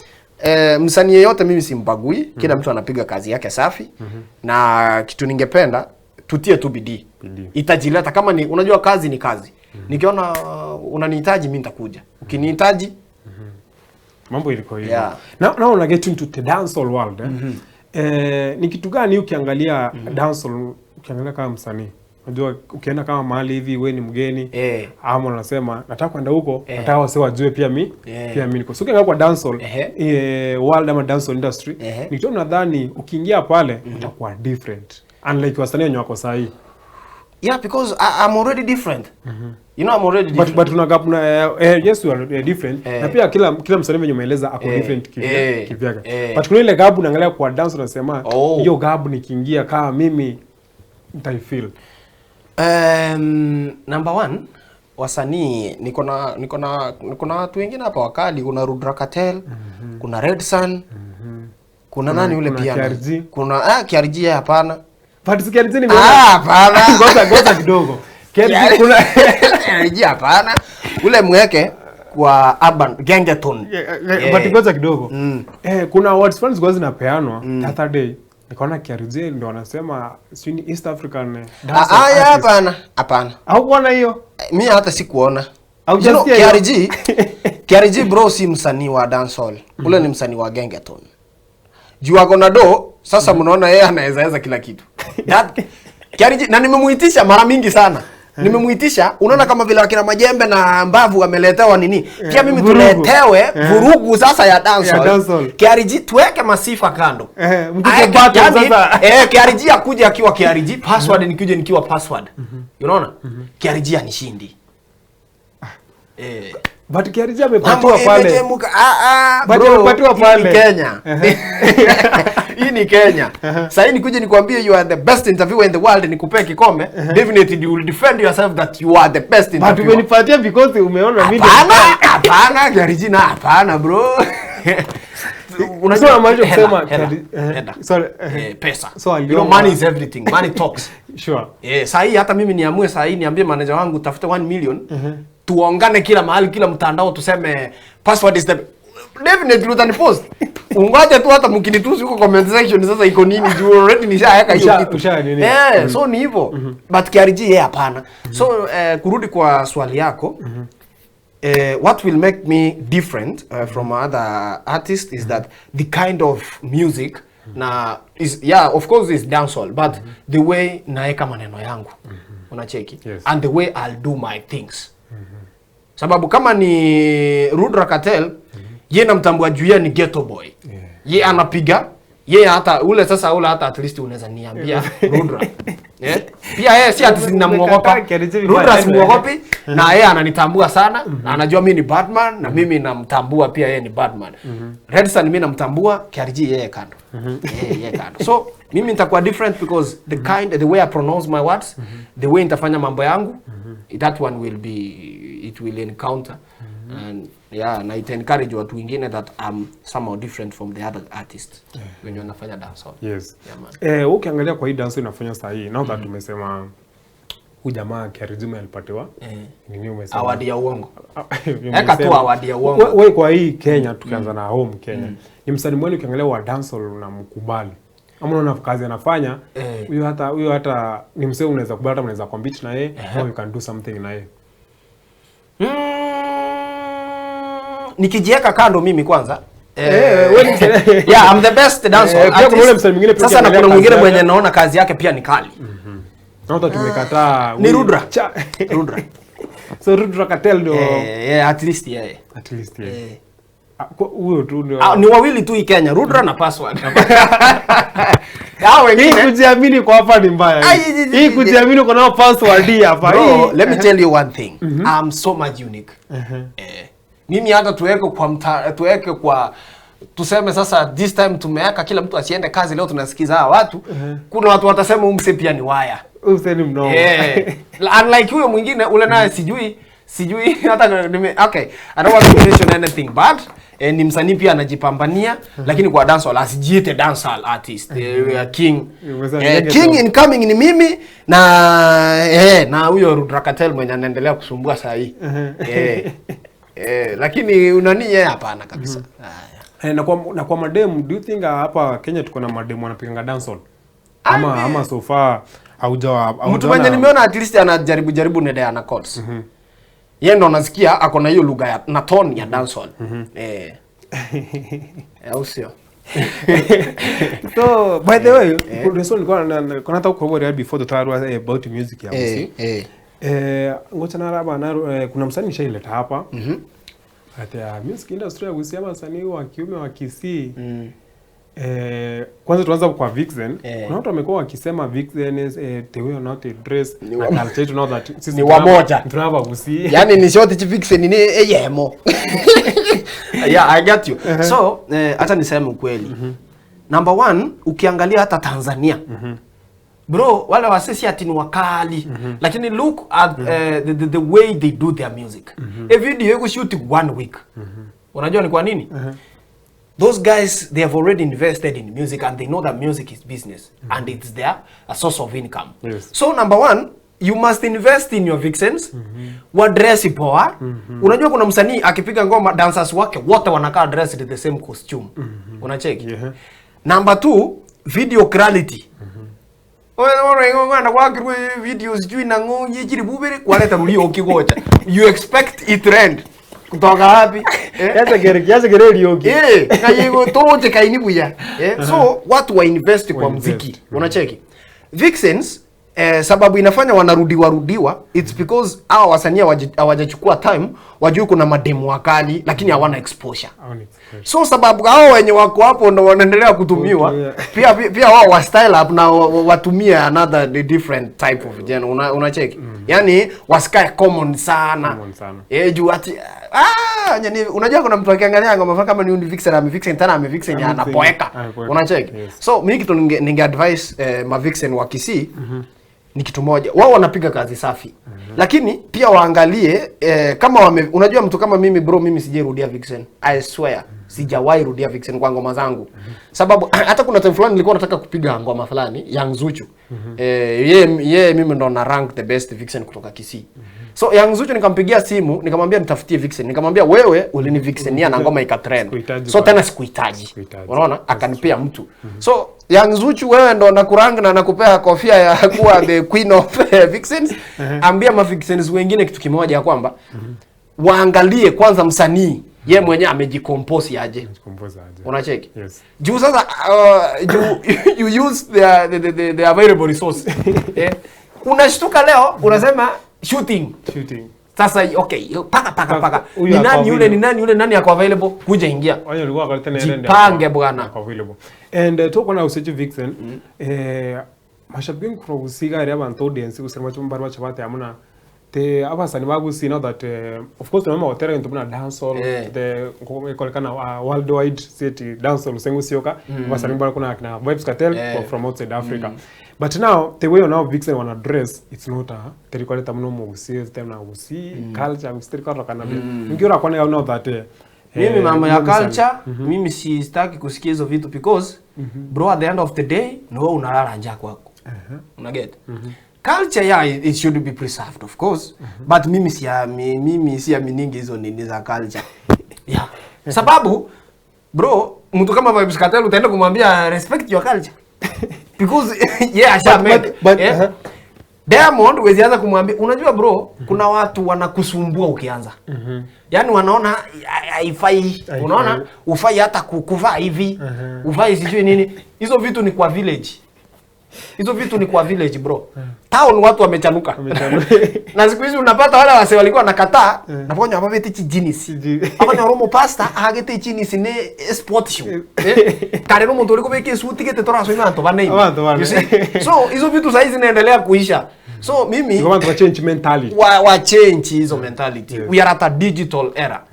msanii yeyote mimi simbagui, kila mtu anapiga kazi yake safi. Na kitu ningependa tutie tu bidii. Itajileta kama ni unajua kazi ni kazi. Nikiona unanihitaji mimi nitakuja. Ukinihitaji mambo ilikuwa hivyo. Yeah. Now una get into the dancehall world. Ni kitu gani ukiangalia dancehall, ukiangalia kama msanii? Unajua ukienda kama mahali hivi wewe ni mgeni ama unasema nataka kwenda huko, nataka wase wajue pia mimi, pia mimi niko. So ukiangalia kwa dancehall world ama dancehall industry, ni kitu nadhani ukiingia pale utakuwa different. Unlike wasanii wenye wako sahi. Yeah, because I'm already different. You know, I'm already different. But tuna gap na yes, we are different. Na pia kila msanii mwenye umeeleza ako different kivyake. But kuna ile gap unaangalia kwa dance unasema hiyo gap nikiingia kama mimi nitaifeel. Number one, wasanii niko na watu wengine hapa wakali, kuna Rudra Cartel, kuna Red Sun, kuna nani yule pia? Kuna KRG hapana. But KRG ni hapana. Ngoja kidogo. KRG kuna KRG hapana. Ule mweke kwa urban gengeton. But ngoja kidogo. Kuna awards fulani zilikuwa zinapeanwa the other day. Nikaona KRG ndio wanasema si ni East African dance. Hapana, hapana. Haukuona hiyo? Mimi hata sikuona. Haujasikia hiyo? KRG bro si msanii wa dancehall. Ule ni msanii wa gengeton. Juu ako na do, sasa mnaona yeye anaweza kila kitu. KRG na nimemuitisha mara mingi sana. Nimemuitisha, unaona kama vile wakina Majembe na Mbavu wameletewa nini? Pia mimi tuletewe vurugu sasa ya dancehall. KRG tuweke masifa kando. Mkuje battle sasa. KRG akuje akiwa KRG, password nikuje nikiwa password. Unaona? KRG anishindi. But KRG amepatiwa pale. But amepatiwa pale. Kenya. Hii ni Kenya. Sasa nikuje nikwambie you are the best interviewer in the world, nikupee kikombe, definitely you will defend yourself that you are the best interviewer. But umenipatia because umeona mimi. Hapana, KRG na hapana bro. Unajua maana kusema sorry, pesa. So, you know, money is everything. Money talks. Sure. Sasa hii hata mimi niamue sasa hii niambie manager wangu tafute 1 million. Tuongane kila mahali, kila mtandao tuseme password is the definitely utanipost. Ungoje tu hata mkinitusi huko comment section sasa iko nini juu already nishaweka hiyo kitu. So ni hivyo. But KRG yeye hapana. So kurudi kwa swali yako, what will make me different from other artists is that the kind of music na is, yeah, of course is dancehall, but the way naeka maneno yangu, unacheki, and the way I'll do my things. Sababu kama ni Rudra Cartel, ye namtambua juu ye ni ghetto boy. Ye anapiga, ye hata ule sasa ule hata at least unaweza niambia Rudra. Pia yeye si ati ninamuogopa. Rudra simuogopi na yeye ananitambua sana na anajua mimi ni Batman na mimi namtambua pia yeye ni Batman. Redsan mimi namtambua, KRG yeye kando. Yeye kando. So mimi nitakuwa different because the kind, the way I pronounce my words, the way nitafanya mambo yangu, that one will be, it will encounter. And yeah, na it encourage watu wengine that I'm somehow different from the other artists when wanafanya dancehall. Yes. Yeah, man. Ukiangalia kwa hii dance inafanya saa hii, now that tumesema huyu jamaa KRG alipatiwa nini umesema? Award ya uongo. Eka tu award ya uongo. Wewe kwa hii Kenya tukianza na home Kenya. Ni msanii mmoja ukiangalia wa dancehall unamkubali. Ama unaona kazi anafanya, huyo hata ni msee unaweza kubali, hata unaweza compete na yeye, or you can do something na yeye. Nikijiweka kando mimi kwanza. Yeah, I'm the best dancehall artist. Sasa na kuna mwingine mwenye naona kazi yake pia ni kali. Naona tumekataa. Ni Rudra. Rudra. So Rudra Cartel ndio. At least yeye. At least yeye. Huyo tu ndio. Ni wawili tu hii Kenya, Rudra na Password. Hao wengine kujiamini kwa hapa ni mbaya. Hii kujiamini kwa nao Password hapa. Bro, let me tell you one thing. I'm so much unique. Mimi hata tuweke kwa tuweke kwa tuseme sasa this time tumeweka kila mtu asiende kazi leo tunasikiza hawa watu. Kuna watu watasema huyu mse pia ni waya. Huyu mse ni mnoma. Unlike huyo mwingine ule naye sijui hata nime, okay, I don't want to mention anything but ni msanii pia anajipambania lakini kwa dancehall asijiite dancehall artist. We are king. King incoming ni mimi na na huyo Rudra Cartel mwenye anaendelea kusumbua saa hii. Lakini unani yeye hapana kabisa. Na kwa madem, do you think hapa Kenya tuko na madem wanapiga dancehall? Ama so far haujawa mtu mwenye nimeona at least anajaribu jaribu na Diana Courts. Yeye ndo nasikia ako na hiyo lugha na tone ya dancehall. Au sio? So by the way, kuna nilikuwa nataka kuhoria before the third about music ya muziki. Ngoja na raba na kuna msanii nishaileta hapa. Ati music industry ya Gusii ama wasanii wa kiume wa Kisii. Kwanza tuanza kwa Vixen. Kuna watu wamekuwa wakisema Vixen is the way not a dress na culture to know that sisi ni wamoja. Tunava Gusii. Yaani ni short Vixen ni yemo. Yeah, I get you. So, acha niseme ukweli. Number one, ukiangalia hata Tanzania. Bro, wale wasisi ati ni wakali. Lakini look at the way they do their music. A video you shoot 1 week. Unajua ni kwa nini? Those guys, they have already invested in music and they know that music is business and it's their a source of income. Yes. So number one, you must invest in your vixens. Wadress poa. Unajua kuna msanii akipiga ngoma dancers wake wote wanakaa dressed in the same costume. Unacheki? Yeah. Number two, video quality. You expect it trend kutoka wapi? So watu wa invest kwa muziki. Unacheki? Vixens sababu inafanya wanarudiwa it's because hao wasanii hawajachukua time wajue kuna mademu wakali lakini hawana exposure. So sababu hao wenye wako hapo ndo wanaendelea kutumiwa pia wao wa style up na watumie another different type of genre. Unacheki? Yaani wasikae common sana. Juu ati yani unajua kuna mtu akiangalia ngoma kama ni Vixen amevixen tena amevixen anapoeka. Unacheki? So mimi kitu ninge advise ma Vixen wa Kisii ni kitu moja. Wao wanapiga kazi safi. Lakini pia waangalie kama unajua mtu kama mimi bro, mimi sijarudia Vixen. I swear sijawahi rudia Vixen kwa ngoma zangu. Sababu hata kuna time fulani nilikuwa nataka kupiga ngoma fulani ya Zuchu. Yeye mimi ndo na rank the best Vixen kutoka Kisii. So Young Zuchu nikampigia simu, nikamwambia nitafutie Vixen. Nikamwambia wewe ulini Vixenia na ngoma ikatrend. Sikuhitaji So bwana. tena sikuhitaji. Sikuhitaji. Unaona? Akanipea mtu. So Young Zuchu, wewe ndo nakurang na nakupea kofia ya kuwa the queen of vixens. Ambia ma vixens wengine kitu kimoja, ya kwamba waangalie kwanza msanii ye mwenyewe amejicompose aje. Compose aje. Unacheki? Yes. Juu sasa juu you use the available resource. Eh? Unashtuka leo unasema shooting. Shooting. Sasa okay, paka paka paka. Huyu Ni ako nani yule, ni available. nani yule, nani ako available? Kuja ingia. Onye ulikuwa kwa tena ile ndio Jipange bwana. ako available. And tuko na usechi Vixen. Mashabiki nkuro gusiga ari abantu audience gusira macho mbari bacho bate amuna te abasani bagusi now that of course tunamama hotera into muna dancehall, the ikolekana worldwide city dancehall sengu sioka abasani bari kuna kina Vybz Kartel from outside Africa. But now the way now Vixen wana dress, it's not a terikoleta muno mugusi tena gusi culture gusi terikora kana ngiura kwana now that Mimi mambo ya msanii. culture, mimi sitaki kusikia hizo vitu because bro, at the end of the day ni wewe unalala njaa kwako. Una get? Culture, yeah, it should be preserved, of course, but mimi siaminingi hizo nini za culture. Yeah. Sababu bro, mtu kama Vybz Kartel utaenda kumwambia respect your culture? Because yeah, asha But- make. but- Yeah. Diamond huwezi anza kumwambia, unajua bro, kuna watu wanakusumbua ukianza. Yaani wanaona haifai, Haifai. unaona ufai hata kuvaa hivi, ufai sijui nini. Hizo vitu ni kwa village. Hizo vitu ni kwa village, bro. Town watu wamechanuka. Wamechanuka. Na siku hizi unapata wale wase walikuwa wanakataa na ponya wabete chi jeans. Abanya romo pasta agete jeans ne sport shoe. Eh? Kare no muntu uliko beke suit gete tora so imanto bane. Abantu bane. You see? So hizo vitu saizi zinaendelea kuisha. So mimi You want to change mentality. wa change hizo mentality. Yes. We are at a digital era.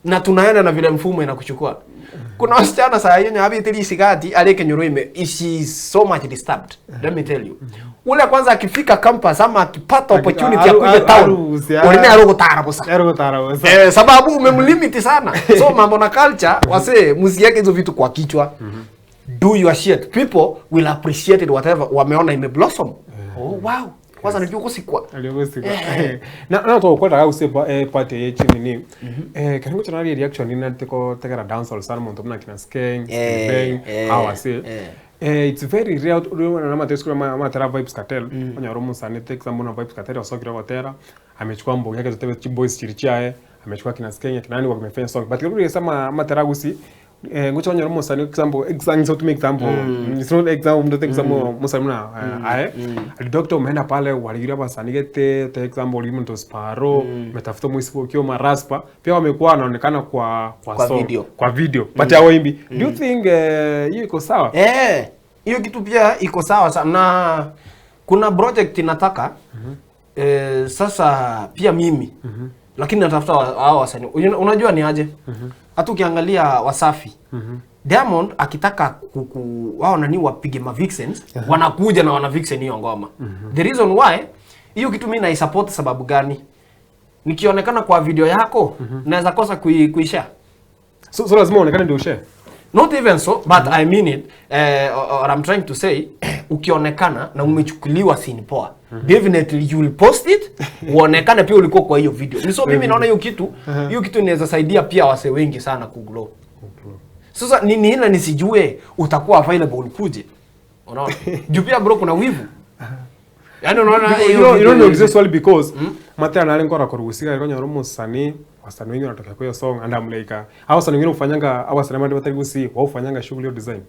Na tunaenda na vile mfumo inakuchukua. Kuna wasichana saa hiyo nyabi sikati aleke nyuruime, she is so much disturbed. Let me tell you. Ule kwanza akifika campus ama akipata opportunity ya kuja town, ulime arugutara busa. Arugutara busa. Eh, sababu umemlimit sana. So mambo na culture, wasee msiweke hizo vitu kwa kichwa. Do your shit. People will appreciate it, whatever wameona ime blossom. Oh wow. Kwanza nijua kusikwa. Aliogosikwa. Na to kwenda gausi part ye chini ni karingo chana reaction ni teko tegera dancehall sana muntu mna kina Skeng, Bang, hawa si. It's very rare uri na matesku ma tera Vybz Kartel. Onya romo sana take some na Vybz Kartel osokira gotera. Amechukua mboga yake zote chi boys chirichae, amechukua kina Skeng kina nani wamefanya song. But kuri sema matera gusi ngucho onye romo sana example example to make example. It's not example mtu take example musani mna ae. Doctor umeenda pale waligira basani gete take example limto Sparrow metafuta mwisi ukio maraspa pia wamekuwa wanaonekana kwa song, video. Kwa video but hawaimbi. Do you think hiyo iko sawa? Eh, hiyo kitu pia iko sawa sana na kuna project nataka sasa pia mimi lakini natafuta hao wasanii. Unajua ni aje? Hata ukiangalia Wasafi, Diamond akitaka wao nani wapige ma vixens, wanakuja na wana vixen hiyo ngoma. The reason why hiyo kitu mimi naisupport sababu gani? Nikionekana kwa video yako naweza kosa kuishare. So lazima uonekane ndio ushare. Not even so, but I mean it, or I'm trying to say, ukionekana na umechukuliwa scene poa, definitely you will post it, uonekane pia ulikuwa kwa hiyo video. So mimi naona hiyo kitu inaweza saidia pia wase wengi sana kugrow. Sasa ni ile nisijue utakuwa available ukuje. Unaona? Juu pia bro kuna wivu. Yaani unaona You hiyo know, you video know niulize swali because matera nale nkora kuruhusika alikuwa nyoro musani wasanii wengi wanatokea kwa hiyo song and I'm like hao wasanii wengine ufanyanga hao wasanii ambao batari gusi wao ufanyanga shughuli yo design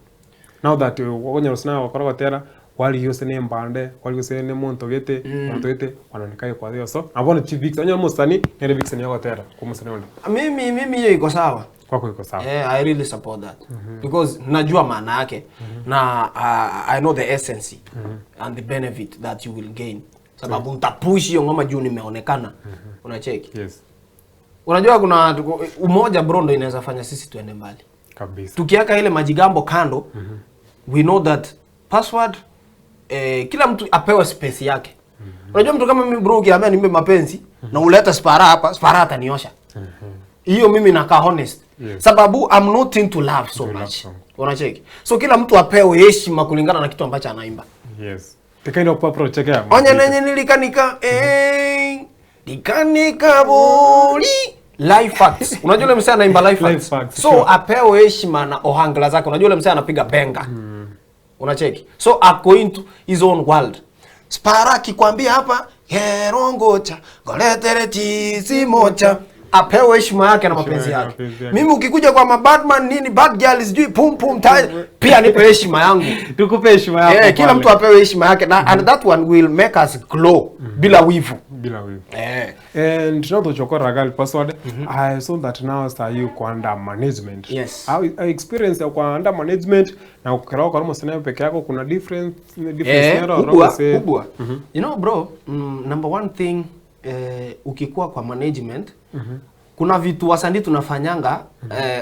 now that wakonya rusina wakora gotera wali yose ne mbande wali yose ne muntu gete muntu gete wanaonekana kwa hiyo so abona chi vixen onye musani nere vixen yogotera kwa musani onde Mimi hiyo iko sawa. Kwako iko sawa. Eh, I really support that because najua maana yake na I know the essence and the benefit that you will gain, sababu nitapush hiyo ngoma juu nimeonekana. Unacheki? Yes. Unajua kuna umoja bro ndo inaweza fanya sisi tuende mbali. Kabisa. Tukiweka ile majigambo kando, we know that password, kila mtu apewe space yake. Unajua mtu kama mimi bro, ukiambia nimbe mapenzi na uleta spara hapa, spara ataniosha. Hiyo mimi nakaa honest. Sababu I'm not into love so Into love much. song. Unacheki? So kila mtu apewe heshima kulingana na kitu ambacho anaimba. Yes, the kind of approach yake. Onya nenye nilikanika Dikani kaburi life facts. Unajua yule msee anaimba life Life facts. facts, So sure. apewe heshima na ohangla zake. Unajua yule msee anapiga benga. Unacheki. So ako into his own world. Spara akikwambia hapa kerongocha goletere chizi mocha, apewe heshima yake na mapenzi yake, yake. mapenzi yake. Mimi ukikuja kwa mabadman nini bad girl sijui pum pum tai, pia nipe heshima yangu. Tukupe heshima yako Eh, kila pale. mtu apewe heshima yake na and that one will make us glow bila wivu. Bila wivu. Eh. And now tochokora gali password, I saw that now star you kwa under management. Yes. How experience ya kwa under management na ukikarawa kwa msanii peke yako kuna difference Eh, nero, kubwa, robo se- kubwa. You know bro, number one thing, ukikuwa kwa management, kuna vitu wasanii tunafanyanga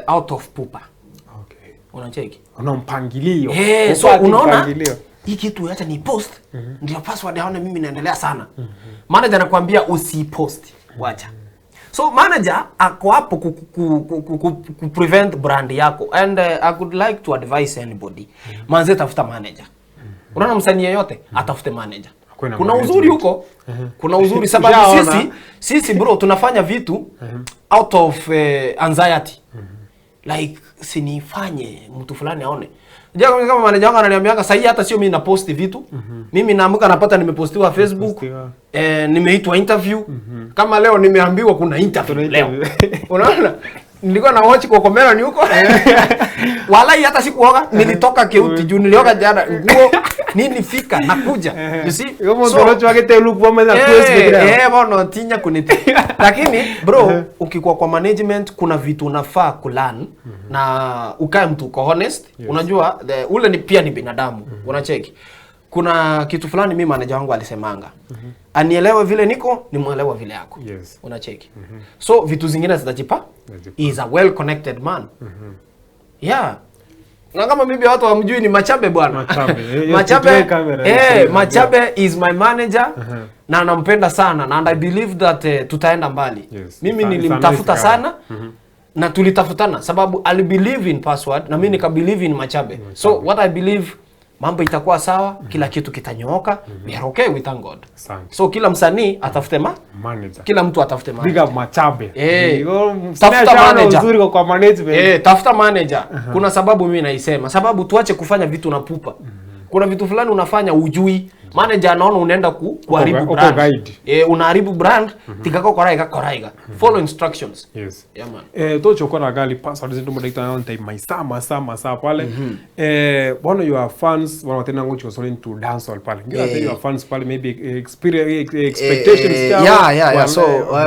out of pupa. Okay. Unacheki? Una mpangilio. Eh, so Upate unaona mpangilio. hii kitu acha ni post ndio password aone mimi naendelea sana. Manager anakuambia usipost, wacha. So manager ako hapo ku prevent brand yako and I could like to advise anybody. Manze tafuta manager. Unaona msanii yeyote atafute manager. Akuwe na Kuna management. uzuri huko. Kuna uzuri sababu Ushaona. sisi bro tunafanya vitu out of anxiety. Like sinifanye mtu fulani aone. Unajua kama manager wangu ananiambianga sasa hata sio mimi na post vitu. Mimi naamka napata nimepostiwa Facebook. Nimepostiwa. Nimeitwa interview. Kama leo nimeambiwa kuna interview Kuna leo. interview. Unaona? Nilikuwa na watch kwa kamera ni huko. Walai hata sikuoga, nilitoka keuti juu nilioga jana nguo nini fika nakuja. You see? Kama So, ndorocho wake telu kwa meza Facebook leo. Bono tinya kuniti. Lakini bro, ukikuwa kwa management kuna vitu unafaa kulearn na ukae mtu uko honest. Yes. Unajua ule ni pia ni binadamu. Unacheki. Kuna kitu fulani mimi manager wangu alisemanga. Anielewe vile niko, nimuelewe vile yako. Yes. Unacheki. So vitu zingine zitajipa. Zitajipa. He is a well connected man. Yeah. Na kama mimi watu hawamjui ni Machabe bwana. Machabe. Yes, Machabe, tutoe kamera, yes, Machabe is my manager na nampenda sana na and I believe that tutaenda mbali. Yes. Mimi It's a nilimtafuta nice guy. sana na tulitafutana sababu ali believe in password na mimi nika believe in Machabe. So what I believe mambo itakuwa sawa, kila kitu kitanyooka. We are okay, we thank God. Asante. So kila msanii atafute Manager. kila mtu atafute Big manager. up Machabe. Tafuta Tafuta manager. uzuri kwa management. Tafuta manager. Kuna sababu mimi naisema. Sababu tuache kufanya vitu na pupa. Kuna vitu fulani unafanya ujui. Manager anaona unaenda kuharibu Uko brand. guide. Unaharibu brand, tikako koraiga koraiga. Follow instructions. Yes. Yeah man. Tochokora gali password zetu mudakita na time maisa masa masa pale. One of your fans wana tena ngocho so into dancehall pale. Ngira yeah. Your fans pale maybe experience expectations chao. Yeah. So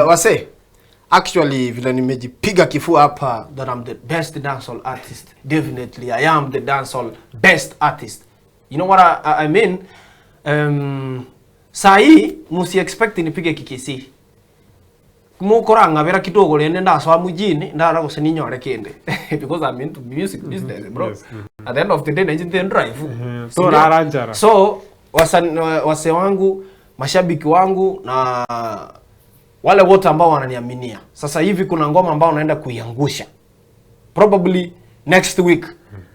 wase actually vile nimejipiga kifua hapa that I'm the best dancehall artist. Definitely I am the dancehall best artist. You know what I mean? Saa hii musi expect nipige kikisi. Mukoranga bera kidogo lene ndaswa mujini ndara gusininyore kinde because I'm into music business bro. Yes. At the end of the day nje drive. So raranjara. So wase wangu, mashabiki wangu na wale wote ambao wananiaminia. Sasa hivi kuna ngoma ambao naenda kuiangusha. Probably next week.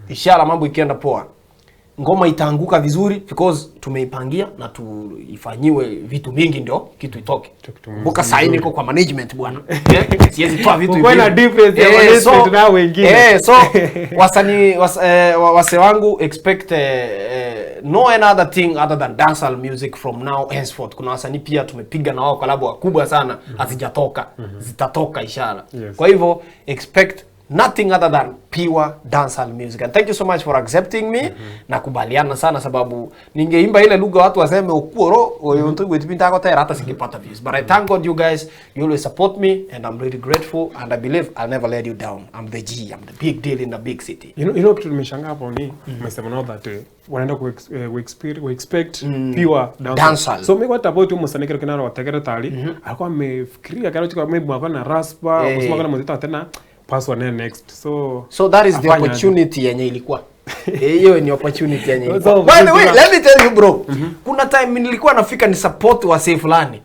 Inshallah mambo ikienda poa. Ngoma itaanguka vizuri because tumeipangia na tuifanyiwe vitu mingi ndio kitu itoke. Kumbuka sasa niko kwa management bwana. Siwezi toa vitu hivi. Kuna difference ya management na wengine. So wasanii wase wangu expect no another thing other than dancehall music from now henceforth. Kuna wasanii pia tumepiga na wao collab wakubwa sana hazijatoka. Zitatoka inshallah. Yes. Kwa hivyo expect nothing other than pure dancehall music. And thank you so much for accepting me. Nakubaliana sana sababu ningeimba ile lugha watu waseme okuoro oyo mtu gwetipinda akotera hata singepata views. But I thank God you guys, you always support me and I'm really grateful and I believe I'll never let you down. I'm the G, I'm the big deal in the big city. You know kitu nimeshangaa hapo ni umesema now that wanaenda ku expect pure dancehall. So mimi what about you msanii kile kinara wategere tali alikuwa amefikiria kana chika maybe alikuwa na raspa kusema kana mzito tena password next. So that is the opportunity yenye ilikuwa. Hiyo ni opportunity yenye ilikuwa. By the way, let me tell you bro. Kuna time nilikuwa nafika ni support wa safe fulani.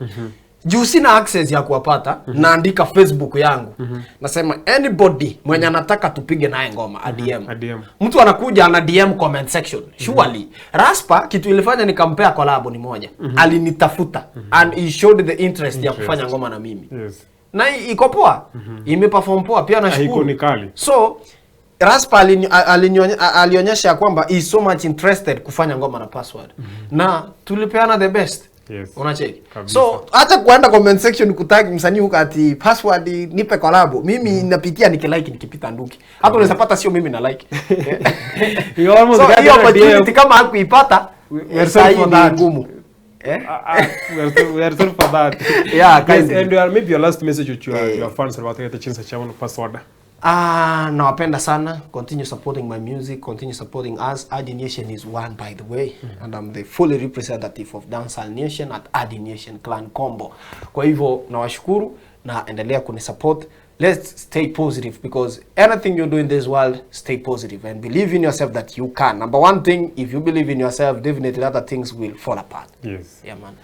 Juu sina access ya kuwapata, naandika Facebook yangu, nasema anybody mwenye anataka tupige naye ngoma a DM. A DM. Mtu anakuja ana DM comment section. Surely Raspa, kitu ilifanya nikampea collab ni moja, alinitafuta and he showed the interest ya kufanya ngoma na mimi na iko poa, imeperform poa pia, nashukuru. Iko ni kali. So Raspa alionyesha ya kwamba he is so much interested kufanya ngoma na Password na tulipeana the best. Unacheki? Kabisa. So hata kuenda comment section kutag msanii huko ati "Password, nipe collab," mimi napitia nikilike, nikipita nduki. Hata unaweza pata sio mimi na like. You almost So got hiyo an idea. opportunity kama hakuipata, We are sorry saa hii for ni that. ngumu. Eh? We are sorry for that. Yeah, Yes, kindly. and maybe your last message to your fans about the chinsa cha Password. Ah, nawapenda sana. Continue supporting my music, continue supporting us. Adi Nation is one, by the way, and I'm the fully representative of Dancehall Nation at Adi Nation Clan Combo. Kwa hivyo nawashukuru na endelea kunisupport. Let's stay positive, because anything you do in this world, stay positive and believe in yourself that you can. Number one thing, if you believe in yourself, definitely other things will fall apart. Yeah, man.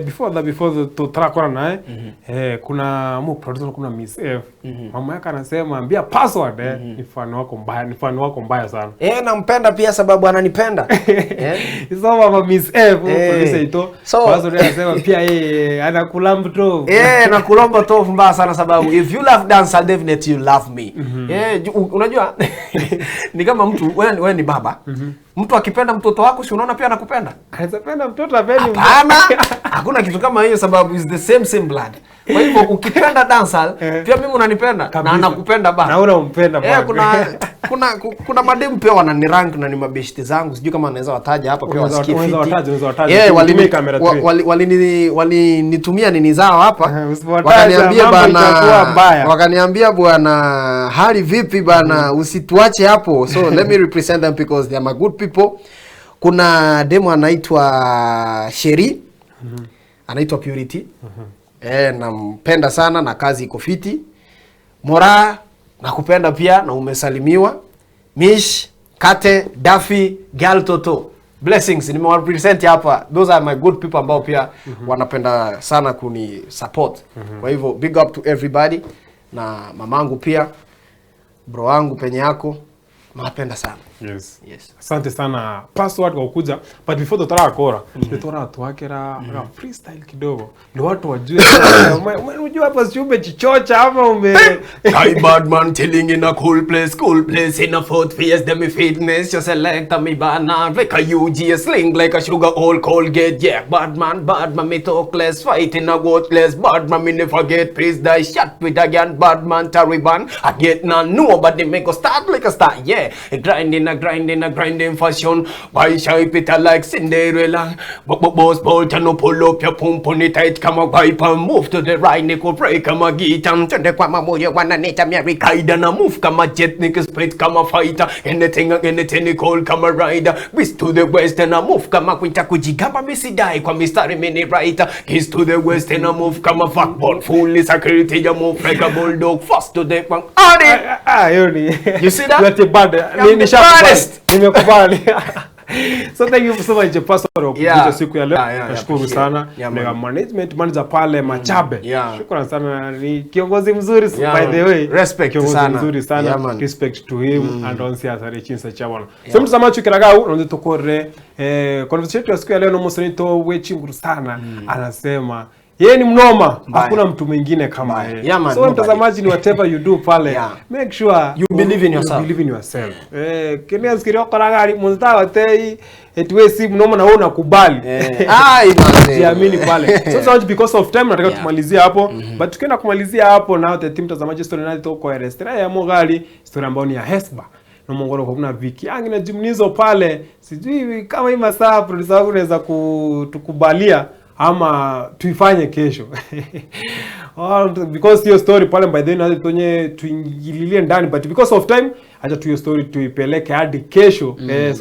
Before that, before the tutarakora naye, kuna mu producer, kuna Miss F. Mama yake anasema ambia Password, ni fan wako mbaya, ni fan wako mbaya sana. Eh, nampenda pia sababu ananipenda. So mama Miss F, producer ito. Password anasema pia yeye anakula mtu. Eh, nakulomba tofu mbaya sana sababu if you love dance, definitely you love me. Eh, unajua ni kama mtu wewe ni baba. Mtu akipenda mtoto wako, si unaona pia anakupenda? Anaweza penda mtoto apendi. Hapana, hakuna kitu kama hiyo sababu is the same same blood. Kwa hivyo ukipenda dancehall, pia mimi unanipenda na anakupenda bado. Na unampenda bado. Kuna mademu pia wananirank na ni mabeshte zangu, sijui kama naweza wataja hapa pia wasikie Unaweza fiti. wataja, unaweza wataja. Eh, Tumie kamera three. walinitumia nini zao hapa. Usipowataja, Wakaniambia mambo itakuwa bana, mbaya. wakaniambia bwana, hali vipi bana, usituache hapo. So let me represent them because they are my good people. Kuna demo anaitwa Sheri, anaitwa Purity. Eh, nampenda sana na kazi iko fiti. Mora, nakupenda pia na umesalimiwa. Mish, Kate, Daffy, Gal Toto. Blessings, nimewarepresent hapa. Those are my good people ambao pia wanapenda sana kuni support. Kwa hivyo big up to everybody na mamangu pia, bro wangu penye yako, nawapenda sana. Yes. Asante sana Password kwa kukuja, but before tutara akora, tutora tuwakera mm freestyle kidogo ndio watu wajue. Unajua hapa si umechichocha ama ume I bad man chilling in a cool place in a fourth phase, them me fitness, you select me banana, like a UG, sling like a sugar, all Colgate, yeah. Bad man, me talk less, fight in a worthless, bad man, me never get peace, die shot with a gun, bad man, Taliban, I get none, nobody make a start like a star, yeah. Grinding a grinding a grinding fashion, why shape it like Cinderella, boss bolt and no pull up your pump on it tight, come a wipe and move to the right, nickel break, come a guitar, turn the kwama moyo wana neta Mary Kaida na move kama jet nigga split kama fighter, anything anything call kama rider, west to the west and I move kama kwinta kujigamba misidai kwa mistari mini writer, kiss to the west and I move kama fuckball, fully security ya move like a bulldog, fast to the one, Adi! Ah, hiyo ni You see that? You are the bad. I'm Ni the nishakubali. baddest. Nimekubali. So thank you so much Pastor kwa kukuja siku ya leo. Nashukuru Appreciate. sana. Yeah, Na man. management manager pale Machabe. Shukrani sana, ni kiongozi mzuri Yeah, by man. the way. Respect Kiongozi sana. mzuri sana. Yeah, man. Respect to him and on siasa rechinsa chabona. So mtazamaji kiragau unaweza tukore conversation yetu ya siku ya leo na msanii we chinguru sana anasema yeye ni mnoma, Mbaya. hakuna mtu mwingine kama yeye. Yeah, man, So nobody. mtazamaji, ni whatever you do pale, make sure You believe in yourself. You believe in yourself. Kenia sikirio koragari mzaa watei eti si mnoma na wewe unakubali. Ai, man. Jiamini pale. So so because of time nataka tumalizie hapo. But tukienda kumalizia hapo na wote team mtazamaji, story nayo kwa restaurant ya Mogali, story ambayo ni ya Hesba. Na mongoro kwa kuna Viki Yangi na Jimnizo pale. Sijui kama hii masaa producer wangu unaweza kutukubalia ama tuifanye kesho. Oh, because hiyo story pale by the way na tuingililie ndani, but because of time acha tu hiyo story tuipeleke hadi kesho. So